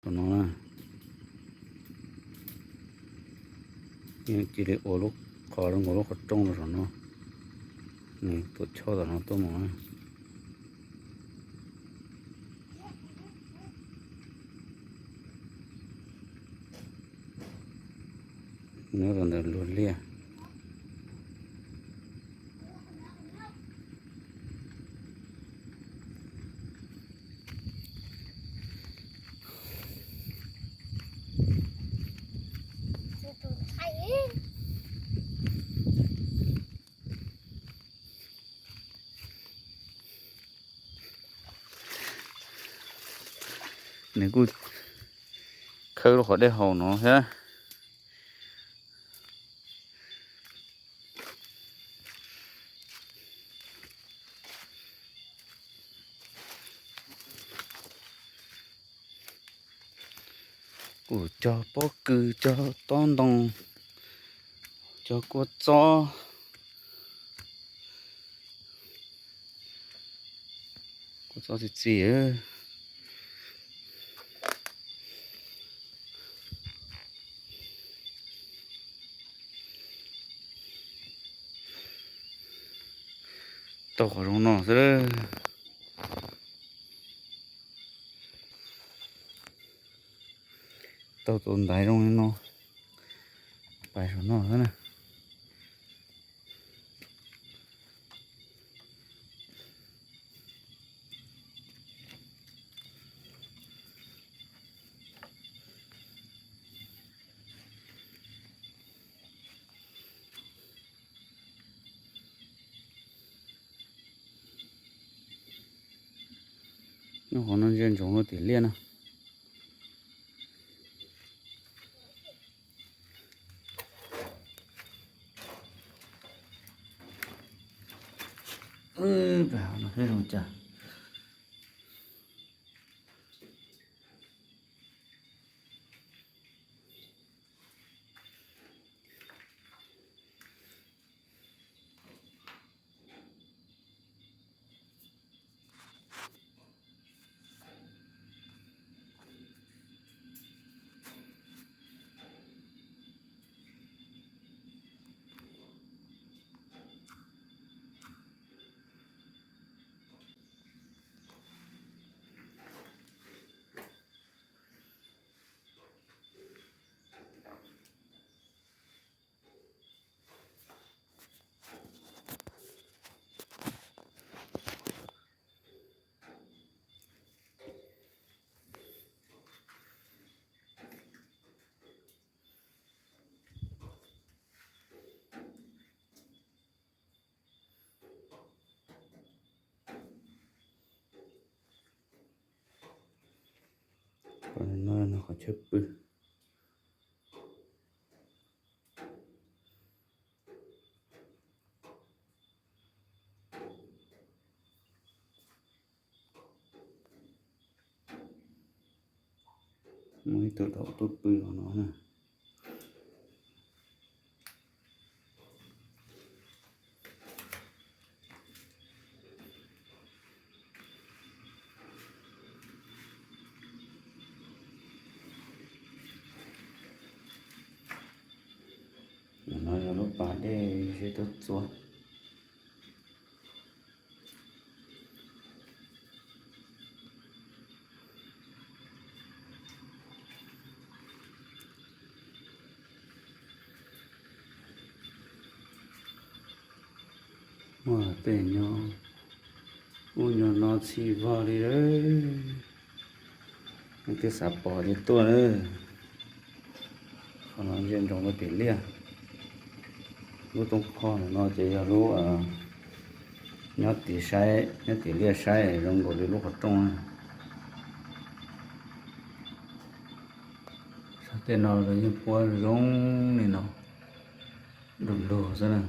Tom no na, yeej cia li ua lub qhov zoo nkaus lub qhov rooj rau saum no, nws tuam tshoj tom no tuaj mus na. Nyob rau ntawm luag liaj. Nws kuj khawb lub qhov dej haus no thiab. Kuj cog pob kws, cog tob ntoo, cog kua txob. Kua txob txi txiv. Tau qhov zoo no xwb. Tau tus ntaiv zoo li no, pais saum no xwb na. Nyob qhov no ntsia ntsoov rau tim liaj na. Peb no thiab zoo cas. Qhov no yog qhov chaw pw. Muaj ib tug thaum tuaj pw hauv no na. No yog lub pas dej seb tuaj txua. Muaj tej nyob, ub nyob no txhij vog li lawm. Leej twg xav pom ces tuaj na. Qhov no ntsia ntsoov rau tim liaj. Lub tooj qhoj no ces yog lub nyob tim saib, nyob tim liaj saib zoo nkaus li lub qhov rooj na. Sab tej no los yeej puab zoo li no, du lug xwb na.